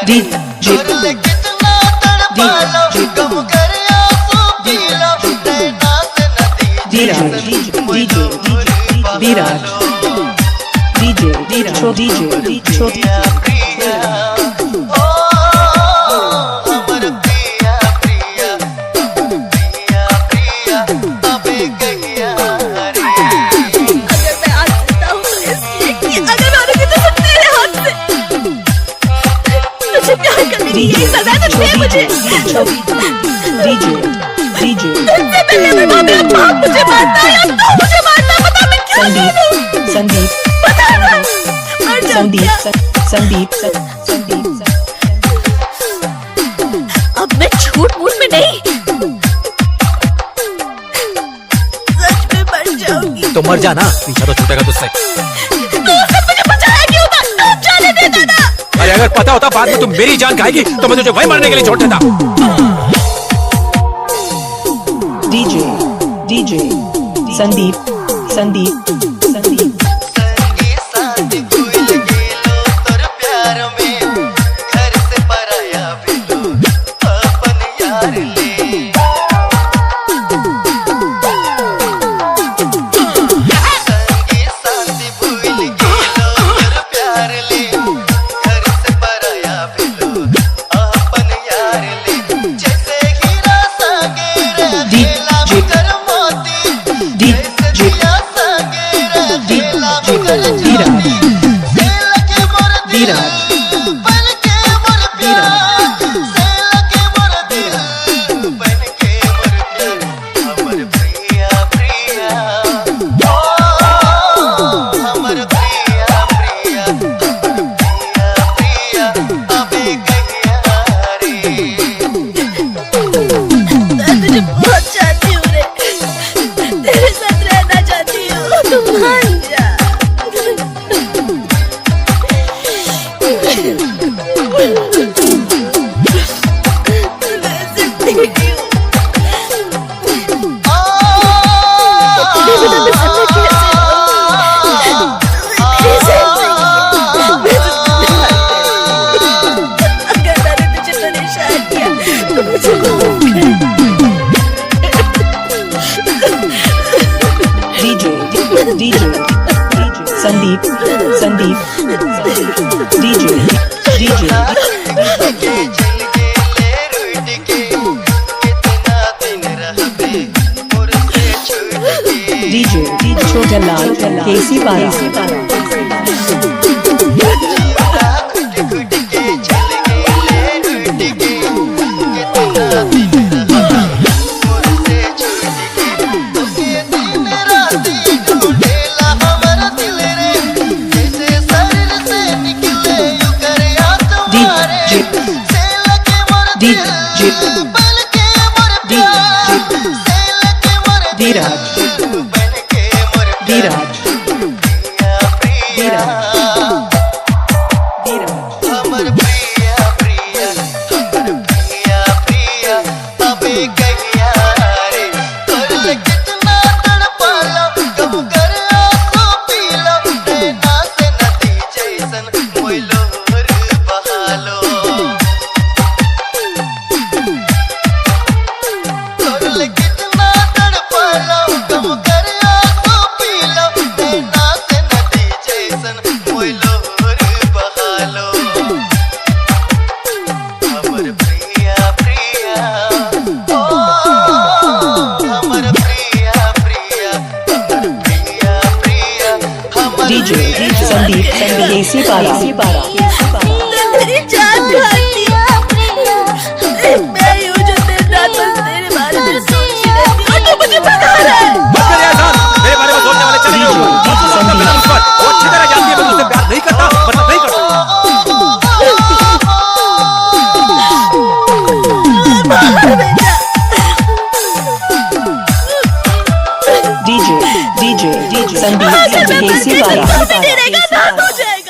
DJ कितना तड़पालो गम कर आंसू पीलो नैना से नदी DJ DJ Dheeraj DJ DJ प्रिया प्रिया ओ अमर प्रिया प्रिया प्रिया प्रिया अबे कहिया रे। अगर मैं आज जिंदा हूँ तो इसलिए कि अगर मैं मरूंगी तो सिर्फ तेरे हाथ से। तुझे प्यार करने की यही सजा है तो दे मुझे। DJ DJ तुझसे पहले मेरा मेरा बाप मुझे मारता है या तू मुझे मारता, बता मैं क्यों संदीप जीऊँ? संदीप बता ना, मर जाऊँ संदीप क्या? संदीप संदीप। अब मैं झूठ मूठ में नहीं, सच में मर जाऊंगी। तो मर जा ना, पीछा तो छूटेगा तुझसे। तो उसने मुझे बचाया क्यों था? तुम जाने देता था। अरे अगर पता होता बाद में तुम मेरी जान खाएगी तो मैं तुझे वही मरने के लिए छोड़ देता। DJ DJ Sandeep Sandeep Sandeep. संगी साथी भूल गेलो तोर प्यार में, घर से पराया भेलो अपन यार ले। संगी साथी भूल गेलो तोर प्यार ले, घर से पराया भेलो अपन यार ले। जैसे हीरा संगे रहेला मगर मोती, जैसे दिया संगे रहेला मगर ज्योति। सेल के मोर दिल बन के मोर प्यार, सेल के मोर दिल बन के मोर प्यार। हमर प्रिया प्रिया ओ हमर प्रिया प्रिया हमर प्रिया प्रिया अबे कहिया रे। मैं तुझे बहुत चाहती हूँ रे, तेरे साथ रहना चाहती हूँ, तू मान जा। मैं सिर्फ तेरी हूँ। तेरे बिना मैं जिंदा कैसे रहूँ? तू मेरे जिंदगी है, मैं तुझसे प्यार करती हूँ। अगर मैंने तुझे परेशान किया तो मुझे माफ कर। DJ DJ Sandeep Sandeep DJ DJ के चल गेले रूठ के, कितना दिन रहबे मोर से छूट के। DJ छोटा लाल केसी पारा। जीवा खुट खुट के चल गेले रूठ के, कितना दिन रहबे मोर से छूट के। तोके दिन राती ढूंढेला हमर दिल रे, जैसे शरीर से निकले ओकर आत्मा रे। से लगे मोर दिल बन के मोर प्यार, से लगे मोर दिल बन के मोर प्यार। धीराज प्रिया प्रिया हमर प्रिया प्रिया हमर प्रिया प्रिया अबे कहिया रे। तोर कितना तड़पालो गम कर आंसू पीलो, नैना से नदी जैसन मोर बहालो। तोर कितना तड़पालो गम कर आंसू पीलो, नैना से नदी जैसन मोर बहालो। हमर प्रिया प्रिया ओ हमर प्रिया प्रिया हमर प्रिया प्रिया हमर DJ Sandeep केसी पारा। तेरी जान खाती है। मैं ही हूँ जो दिन रात बस तेरे बारे में सोचती रहती हूँ और तू मुझे भगा रहा है। बस कर यार साहब, मेरे बारे में सोचने वाले चले गए ऊपर। और तू अपना मिला उस पर। वो अच्छी तरह जानती है मैं तुझसे प्यार नहीं करता, मतलब नहीं करता। बाहर भेजा। DJ DJ Sandeep अगर मैं मर केसी गई तो पारा। तू भी तेरेगा नाम हो जाएगा।